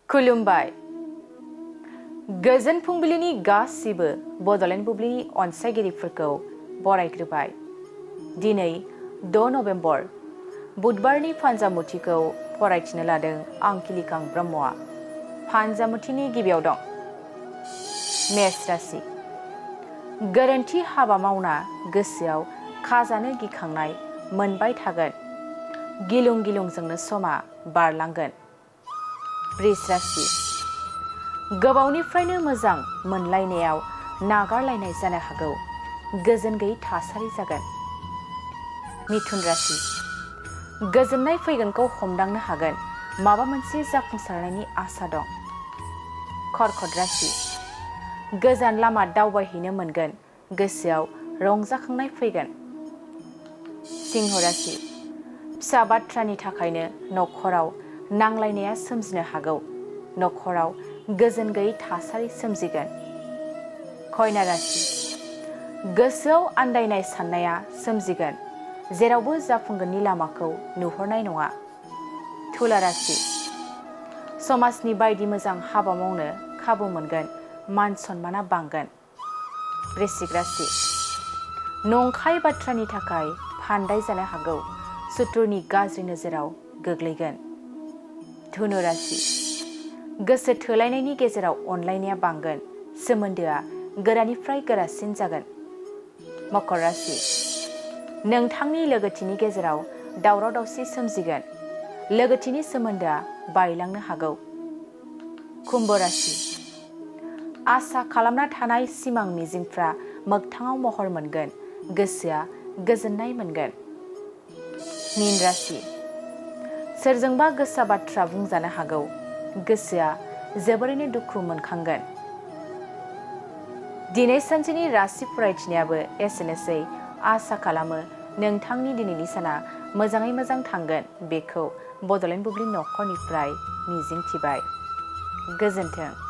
खुलुमबाय। गोजोन फुंबिलिनि गासिबो बड'लेण्ड बुब्लिनि अनसायगिरिफोरखौ बरायग्रोबाय। दिनै 6 नभेम्बर बुधबारनि फान्जामुथिखौ फरायथिनो लादों आं किलिकां ब्रह्मआ। फान्जामुथिनि गिबियाव दं मेष राशि। गोरोन्थि हाबा मावना गोसोआव खाजानो गिखांनाय मोनबाय थागोन। गिलुं गिलुंजोंनो समा बारलांगोन। वृष राशि। गोबावनिफ्रायनो मोजां मोनलायनायाव नागारलायनाय जानो हागौ। गोजोन गैयै थासारि जागोन। मिथुन राशि। गोजोननाय फैगोनखौ हमदांनो हागोन। माबा मोनसे जाफुंसारनायनि आसा दं। कर्कट राशि। गोजान लामा दावबायहैनो मोनगोन। गोसोआव रंजाखांनाय फैगोन। सिंह राशि। फिसा बाथ्रानि थाखायनो नखराव नांलायनाया सोमजिनो हागौ। नखराव गोजोन गैयै थासारि सोमजिगोन। कन्या राशि। गोसोआव आन्दायनाय साननाया सोमजिगोन। जेरावबो जाफुंगोननि लामाखौ नुहुरनाय नङा। तुला राशि। समाजनि बायदि मोजां हाबा मावनो खाबु मोनगोन। मान सन्माना बांगोन। वृश्चिक राशि। नंखाय बाथ्रानि थाखाय फान्दाय जानो हागौ। सुथुरनि गाज्रि नोजोराव गोग्लैगोन। धनु राशि। गोसो थोलायनायनि गेजेराव अनलायनाया बांगोन। सोमोन्दोआ गोरानिफ्राय गोरासिन जागोन। मकर राशि। नोंथांनि लोगोथिनि गेजेराव दावराव दावसि सोमजिगोन। लोगोथिनि सोमोन्दोआ बायलांनो हागौ। कुम्भ राशि। आसा खालामना थानाय सिमां मिजिंफ्रा मोगथाङाव महर मोनगोन। गोसोआ गोजोननाय मोनगोन। मीन राशि। सोरजोंबा गोसा बाथ्रा बुंजानो हागौ। गोसोआ जोबोरैनो दुखु मोनखांगोन। दिनै सानसेनि राशि फरायथिनायाबो एसेनोसै। आसा खालामो नोंथांनि दिनैनि साना मोजाङै मोजां थांगोन। बेखौ बड'लेण्ड बुब्लि नखरनिफ्राय मिजिंथिबाय। गोजोन्थों।